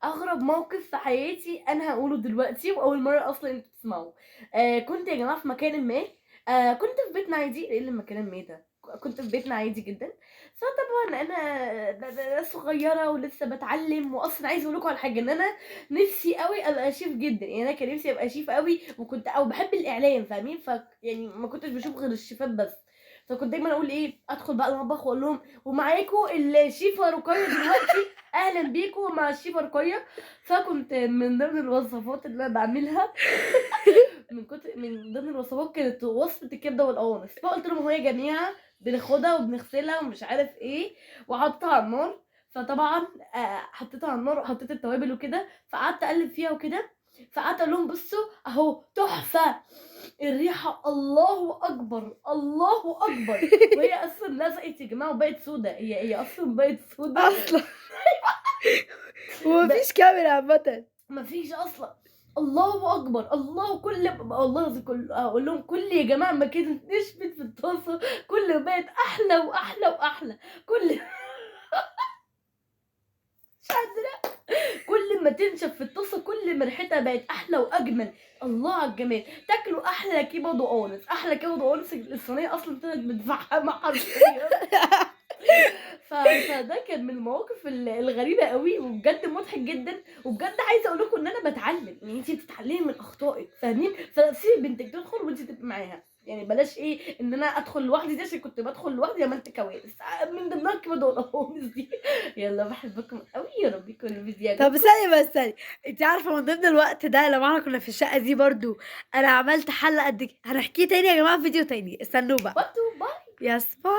اغرب موقف في حياتي انا هقوله دلوقتي، واول مرة اصلا انتوا تسمعوه. كنت يا جماعة في مكان ما، كنت في بيتنا عادي. ايه اللي مكان ما ده؟ كنت في بيتنا عادي جدا. فطبعا انا صغيرة ولسه بتعلم، واصلا عايزه اقول لكم على حاجة، ان انا نفسي قوي ابقى شيف جدا. يعني انا كان نفسي ابقى شيف قوي، وكنت او بحب الاعلام، فاهمين؟ ف يعني ما كنتش بشوف غير الشيفات بس، فكنت دايما اقول ايه، ادخل بقى المطبخ واقول لهم ومعاكم الشيفه رقيه دلوقتي، اهلا بيكم مع الشيفه رقيه. فكنت من ضمن الوصفات اللي انا بعملها من ضمن الوصفات كانت وصفه الكبده والقوانص. فقلت لهم هو يا جماعة بناخدها وبنغسلها ومش عارف ايه، وحطيتها على النار. فطبعا حطيتها على النار وحطيت التوابل وكده، فقعدت اقلب فيها وكده. فقعدت اقول لهم بصوا اهو تحفة الريحة، الله اكبر الله اكبر. وهي اصلا لزقت يا جماعة وبقت سودا، هي اصلا بقت سودا اصلا ومفيش كاميرا عامة، مفيش اصلا. الله اكبر الله، كل والله العظيم كل اقول لهم كل يا جماعة ما كانت نشفت في الطاسه، كل ما بقت احلى واحلى واحلى، كل مش قادرة، كل ما تنشف في الطاسه كل ما ريحتها بقت احلى واجمل. الله على الجمال، تاكلوا احلى كبد وقوانص، احلى كبد وقوانص. الصينية اصلا طلعت متفحمه حرفيا. فده كان من المواقف الغريبة قوي، وبجد مضحك جدا. وبجد عايزه اقول لكم ان انا بتعلم، يعني انت بتتعلمي من اخطائك، فاهمين؟ فسيبي بنتك تدخل وانت تبقي معاها، يعني بلاش ايه ان انا ادخل لوحدي دي، عشان كنت بدخل لوحدي عملت كوارث من ضمنها الكبد والقوانص دي. يلا بحبكم قوي، يا رب يكون الفيديو طب عجبكم. استني بس استني، انت عارفه من ضمن الوقت ده لما احنا كنا في الشقة دي برضو انا عملت حله قد كده، هنحكيه تاني يا جماعة في فيديو تاني، استنوه بقى. bye bye. yes bye.